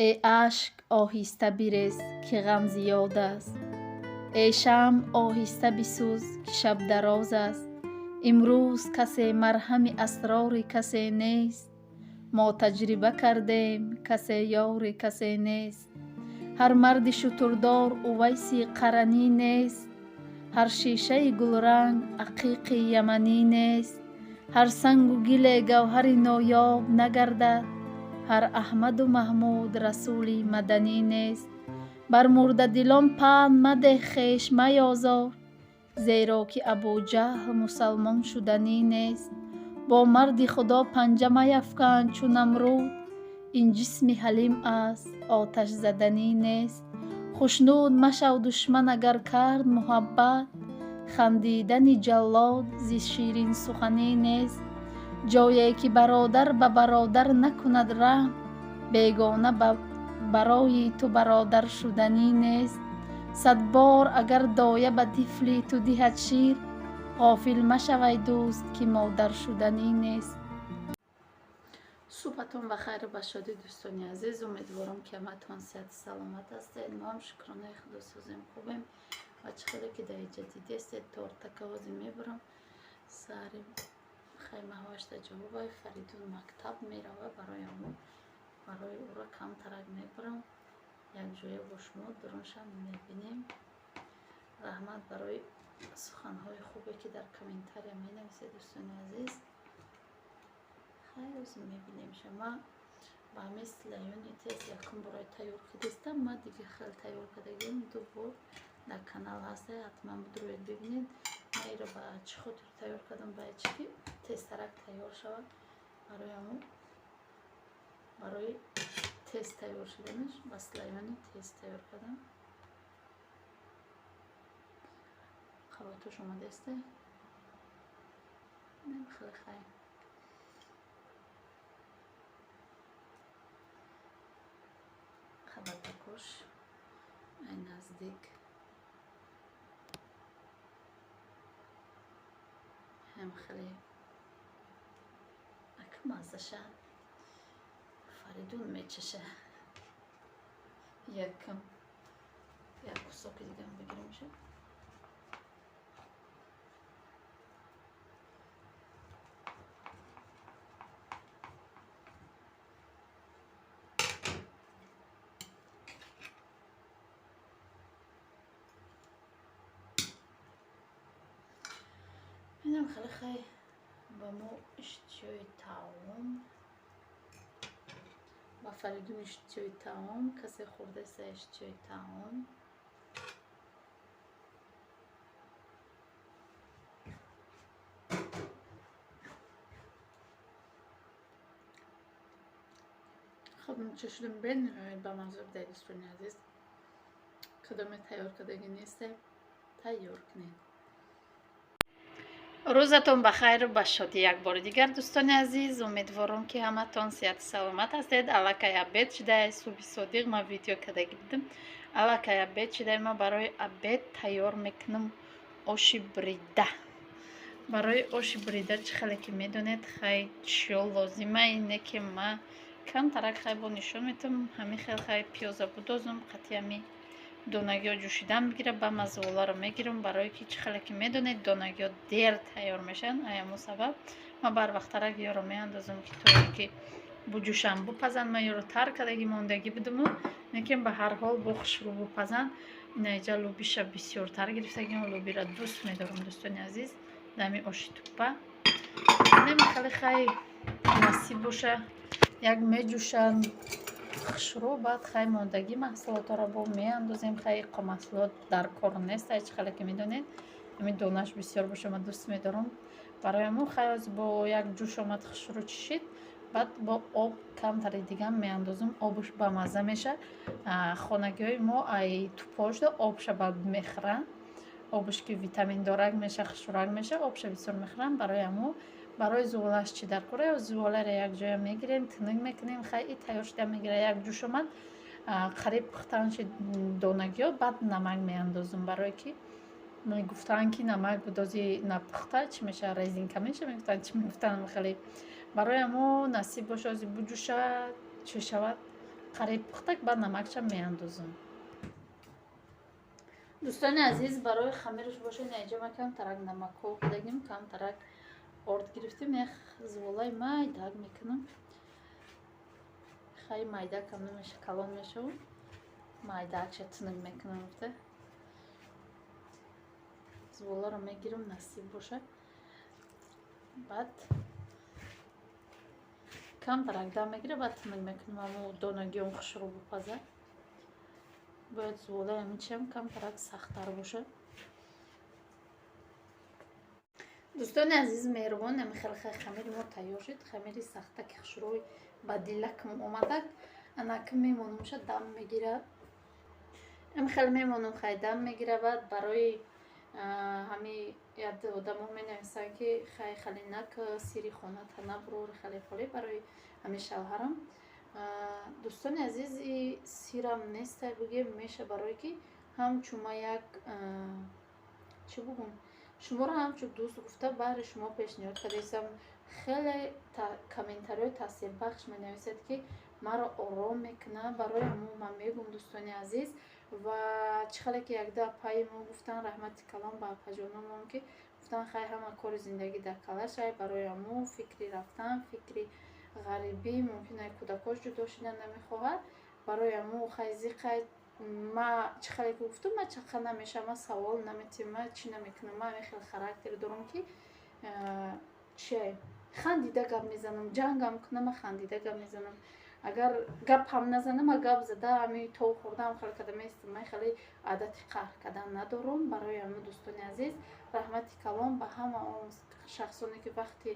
Эй ашк, оҳиста бирез, ки ғам зиёд аст. Эй шамъ, оҳиста бисӯз, ки шаб дароз аст. Имрӯз касе марҳами асрори касе нест. Мо таҷриба кардем, касе ёри касе нест. Ҳар марди шутурдор Увайси Қаранӣ нест. Ҳар шишаи гулранг ақиқи яманӣ нест. Ҳар сангу гиле гавҳари ноёб нагардад. Ҳар Аҳмаду Маҳмуд расули маданӣ нест. Бар мурдадилон панд мадеҳ, хеш маёзор, зеро ки Абуҷаҳл мусалмон шуданӣ нест. Бо марди Худо панҷа маяфкан чу Намруд, ин ҷисми ҳалим аст, оташзаданӣ нест. Хушнуд машав душман агар кард муҳаббат, хандидани ҷаллод зи ширинсуханӣ нест. Ҷое ки бародар ба бародар накунад раҳм, бегона барои ту бародар шуданӣ нест. Сад бор агар доя ба тифли ту диҳад шир, ғофил машавай дӯст, ки модар шуданӣ нест. Субҳатон ба хайру ба шодӣ, дӯстони азиз. Умедворам, ки ҳаматон сиҳату саломат ҳастед. Мо ҳам, шукронаи Худо, созем, хубем. Ва чӣ хеле ки дар инҷа дидестед, тортака ҳозир мебарам. Сари хаймаҳоашда ҷавобай, Фаридун мактаб мерава, барои ҳамон барои ӯро камтарак мебарам. Якҷоя бо шумо дуруншам мебинем. Раҳмат барои суханҳои хубе, ки дар комментария менависед, дӯстони азиз. Хайр, ҳозир мебинем. Шама ба ҳамин слоёный тест якум бораи тайёр кардистам. Ма дига хел тайёр кардагим, ду бор дар канал ҳаста, ҳатман бидуроед, бибинед. Ма иро ба чӣ хотир тайёр кардам? Ба чӣ ки тезтарак тайёр шавад. Барои ҳамон, барои тез тайёр шуданаш ба слоёный тест тайёр кардам. Қабатош омадааста, хеле хай. Қабатакош ай наздик ҳам хеле ака маззаша Фаридун мечаша. Якам як кусоки дигам бигирамша. Инам хеле хай, ба мо иштиҳои таом, ба Фаридун иштиҳои таом. Касе хӯрдаста иштиҳои таом? Хоб, чашидам, бениҳоят ба мазза будай, дӯстони азиз. Кадоме тайёр кардагӣ несте, тайёр кунед. Рӯзатон ба хайру ба шодӣ як бори дигар, дӯстони азиз. Умедворам, ки ҳаматон сиҳату саломат ҳастед. Аллакай обед шудае. Субҳи содиқ ман видео кардагӣ будам. Аллакай обед шудае. Ман барои обед тайёр мекунам оши бурида. Барои оши бурида, чӣ хеле ки медонед, хай, чиё лозима, ине ки ма камтарак хай бо нишон метам. Ҳамин хел хай пиёза будозум, қатъи ҳами донагиҳо ҷӯшидан бигира, ба ма зуволаро мегирам, барое ки, чӣ хеле ки медонед, донагиҳо дер тайёр мешаванд. Ай ҳамун сабаб ман барвақттарак ёро меандозам, ки то ин ки буҷӯшанд, бупазанд. Ман ёро тар кардагӣ мондагӣ будуму, лекин ба ҳар ҳол бо хушрӯ бупазанд. Инаиҷа лӯбиша бисёртар гирифтагиам, лӯбиро дӯст медорам, дӯстони азиз, дами оши туппа. Хеле хай, насиб боша, як меҷӯшанд хушрӯ, баъд хай мондагӣ маҳсулотҳоро бо меандозем. Хай, иқо маҳсулот дар кор нест, ай чӣ хеле ки медонед, ҳамин донаш бисёр боша, ман дӯст медорам. Барои ҳамон хай ҳозир бо як ҷӯш омад, хушрӯ чишид, баъд бо об камтари дигам меандозам, обуш бамазза меша. Хонагиҳои мо ай тупошда обша баъд мехӯранд. Обуш ки витаминдорак меша, хушрӯрак меша, обша бисёр мехӯранд. Барои ҳамон барои зуволааш чӣ дар кора? Зуволаро якҷоя мегирем, тунук мекунем. Хай, и тайёр шуда мегира, як ҷӯш омад, қариб пухтан шид донагиҳо, баъд намак меандозам, барое ки мегуфтанд, ки намак будози напухта чӣ мешавад, резинка меша мегуфтанд, чӣ мегуфтанд хеле. Барои ҳамо насиб боша, ози буҷӯшад, чӣ шавад. Қариб пухтак, баъд намакша меандозам. Дӯстони азиз, барои хамираш боша, инҷа ма камтарак намакҳо кардагим, камтарак орд гирифтем, як зуволаи майдак мекунам. Хай, майдакам намеша, калон мешавам, майдакша тунук мекунам гуфта зуволаро мегирам, насиб боша. Баъд камтарак дам мегира, баъд тунук мекунам. Амо донагиём хушрӯ бупаза, бояд зуволаи ҳаминчиам камтарак сахттар боша. Дӯстони азиз, меҳрубон, ами хеле хамири мо тайёр шуд. Хамири сахтаки хушрӯи ба дилакам омадак. Анаки мемонумша, дам мегира. Ами хеле мемонум, хай, дам мегира. Баъд барои ҳами яд одамо менависанд, ки хай, хеле нак сири хоната набурор, хеле холе барои ҳами шавҳарам. Дӯстони азиз, и сирам нестай, бугем меша, барое ки ҳамчун ма як чӣ бугум, шуморо ҳамчун дӯст гуфта баҳри шумо пешниҳод кардаистам. Хеле комментариҳои таъсирбахш менависед, ки маро ором мекунад. Барои ҳамон ман мегӯм, дӯстони азиз. Ва чӣ хеле ки якду апаи мо гуфтан, раҳмати калон ба апаҷономон, ки гуфтан, хай, ҳама кори зиндагӣ дар калашай. Барои ҳамон фикри рафтан, фикри ғарибӣ, мумкин ай кӯдакош ҷудо шидан намехоҳад. Барои ҳамон хай, зиқай, ма чӣ хеле ки гуфтам, ма чақа намешавам, ма савол наметиҳам, ма чӣ намекунам. Ма ҳамин хел характер дорам, ки чие, хандида гап мезанам, ҷангам кунам, ма хандида гап мезанам. Агар гап ҳам назанам, ма гап зада ҳами тов хӯрдаам хеле када местам. Ман хеле одати қаҳр кардан надорам. Барои ҳамин, дӯстони азиз, раҳмати калон ба ҳама он шахсоне, ки вақти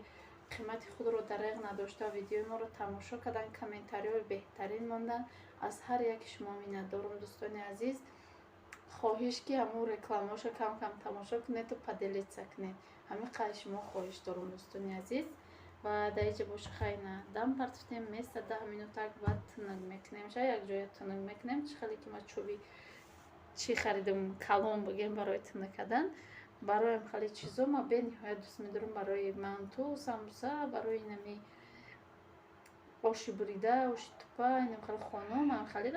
қимати худро дареғ надошта видеои моро тамошо карданд, комментариҳои беҳтарин монданд. Аз ҳар яки шумо миннатдорам, дӯстони азиз. Хоҳиш, ки ҳамун рекламаошо кам кам тамошо кунеду поделиться кунед. Ҳамин қадр шумо хоҳиш дорам, дӯстони азиз. Ва дар инҷа боша, хайна, дам партофтем, места 10 минутак, баъд тунук мекунем ша, якҷоя тунук мекунем. Чӣ хеле ки ма чӯби чӣ харидам, калон бигем, барои тунук кардан, бароям хеле чизо ма бениҳоят дӯст медорам. Барои манту, самбуса, барои инами оши бурида, оши тупа, инам хеле хонум ам хеле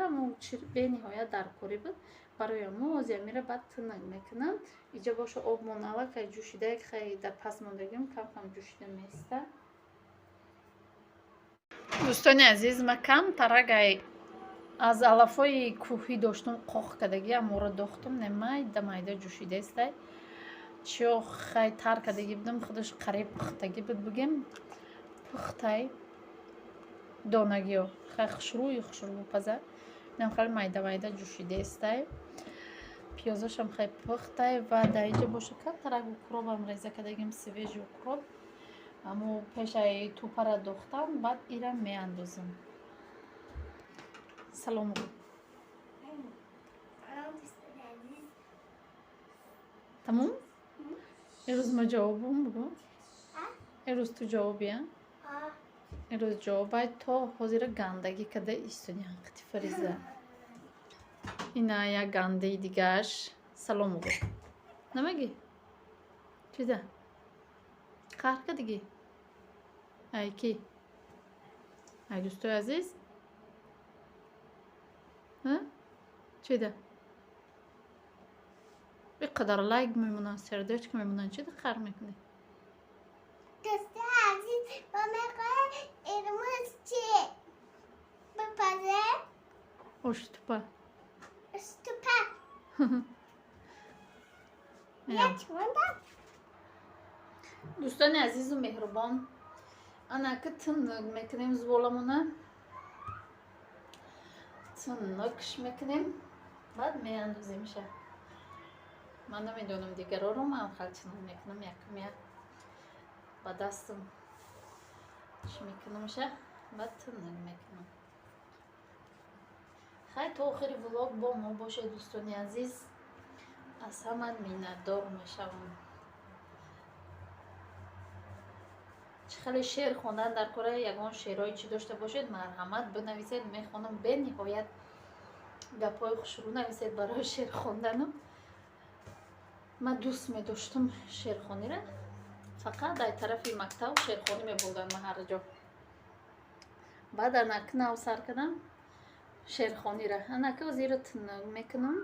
бениҳоят даркорӣ буд. Барои мо озиамира баъд тунук мекунам. Иҷа боша, обмон аллакай ҷӯшида, хай, дар пас мондагим, кам кам ҷӯшида места. Дӯстони азиз, ма кам тарагай аз алафҳои кӯҳӣ доштум, қоқ кардагӣ, аморо дохтум, не, майда майда ҷӯшидаистай. Чиё, хай, тар кардагӣ будам, худаш қариб пухтагӣ буд, бигем, пухтай. Донагиё хай, хушрӯи хушрӯ бупаза. Инам хеле майда майда ҷӯшидаистай, пиёзошам хай пухтай. Ва дар инҷа боша, камтарак укробам реза кардагим, свежий укроп. Амо пешаи тупара дохтам, баъд ира меандозам. Салом. Салом, дӯстони азиз. Тамом, имрӯз ма ҷавобум бугӯ. Имрӯз ту ҷавобия. Имрӯз ҷавобай то ҳозира гандагӣ карда истоди, ҳақиқати Фариза. Ина як гандаи дигааш. Салом бугӯ. Намагӣ? Чида қаҳр кардагӣ? Ай ки, ай, дӯстои азиз, чида иқадар лайк мемонанд, сердечко мемонанд, чида қаҳр мекунӣ? Дӯстони азиз, мо мехоҳем имрӯз чӣ бипазем? Оши тупа. Тупа. Як мондам. Дӯстони азизу меҳрубон, анаки тунук мекунем зуволамона, тунукш мекунем, баъд меандоземша. Ман намедонам дигароро, ман хел тунук мекунам, якум як ба дастам чӣ мекунамша, баъд тунук мекунам. Хай, то охири влог бо мо бошед, дӯстони азиз, аз ҳама миннатдор мешавам. Чӣ хеле шеър хондан дар кора, ягон шеърҳое чӣ дошта бошед, марҳамат, бинависед, мехонам. Бениҳоят гапҳои хушрӯ нависед барои шеър хондану. Ман дӯст медоштам шеърхониро, фақат дар тарафи мактаб шеърхонӣ мебурдам ма ҳар ҷо. Баъд анак нав сар кардам. Шерхонира. Анака зира тунук мекунам.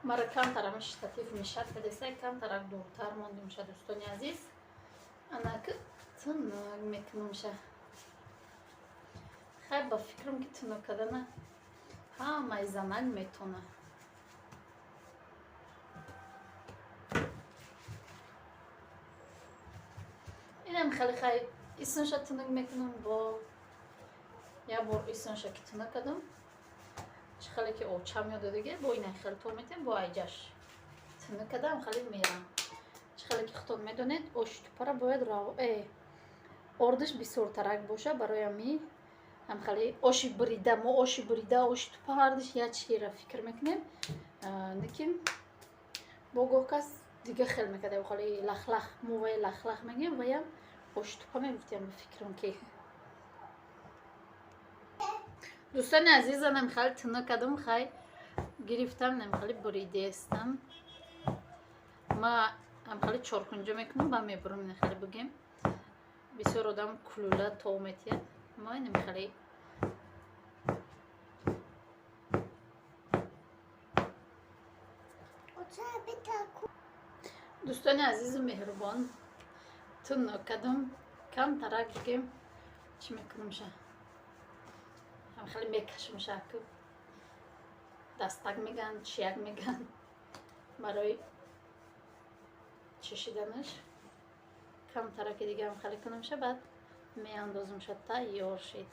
Мара камтарам штатив мешад кадеса, камтарак дуртар мондимша, дӯстони азиз. Анака тунук мекунамша. Хай, ба фикрам, ки тунук кардана ҳамаи занак метона. Инам хеле хай исонша тунук мекунам, бо як бор исонша ки тунук кардам, чӣ хеле ки очам ёд додиге, бо ина хеле то метем, бо айҷаш тунук кардам, хеле мерам. Чӣ хеле ки худтон медонед, оши тупара бояд ордаш бисёртарак боша, барои ами ҳам хеле оши бурида, мо оши бурида, оши тупа ҳардиш як чизеро фикр мекунем, лекин бо гоҳ кас дига хел мекарда, хеле лахлах, мо вай лахлах мегӯем, ваям оши тупа мегуфтем, ба фикрам ки. Дӯстони азизанам, хеле тунук кардам, хай гирифтам, нам хеле буридестам. Ма ам хеле чоркунҷа мекунам, ба мебурам, ина хеле бугем. Бисёр одам кулула тов метиҳад. Ма инам хеле дӯстони азизу меҳрубон, тунук кардам, камтарак бигем, чӣ мекунамша, ҳам хеле мекашамша, ку дастак меган, чияк меган, барои чешиданаш камтараки дигаам хеле кунамша, баъд меандозамша, тайёр шид.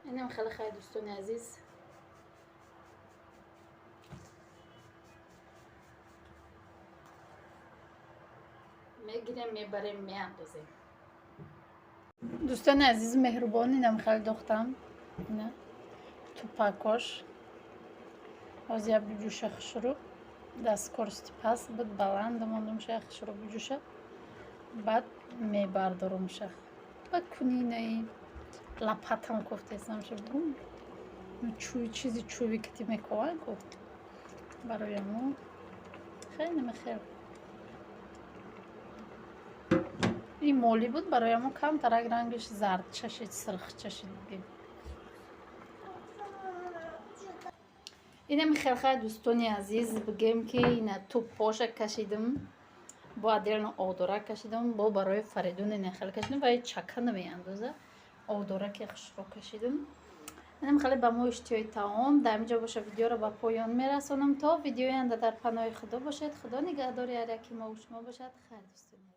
Инам хеле хай, дӯстони азиз. Мегирем, мебарем, меандозем. Дӯстони азизу меҳрубон, инам хеле дохтам, ина тупакош. Ҳозир як биҷӯша хушрӯ, дар скорости паст буд, баланд мондумша, хушрӯ биҷӯша, баъд мебардорумша. Ба кунинаи лопатам кофтесамша, чӯй, чизи чӯби кити мекован ку, барои амо хеле намехел. Ин молӣ буд, барои амо камтарак рангаш зард чашид, сирх чашид бигем. Инам хелхай, дӯстони азиз, бигем ки ина туппоша кашидам, бо отдельно одора кашидам, бо барои Фаридун ина хел кашидам, вай чака намеандоза, одораки хушро кашидам. Инам хеле ба мо иштиҳои таом. Дар инҷо боша видеоро ба поён мерасонам. То видеои анда дар паноҳи Худо бошед. Худо нигаҳдори ҳар яки мову шумо бошад. Хайр, дӯстони.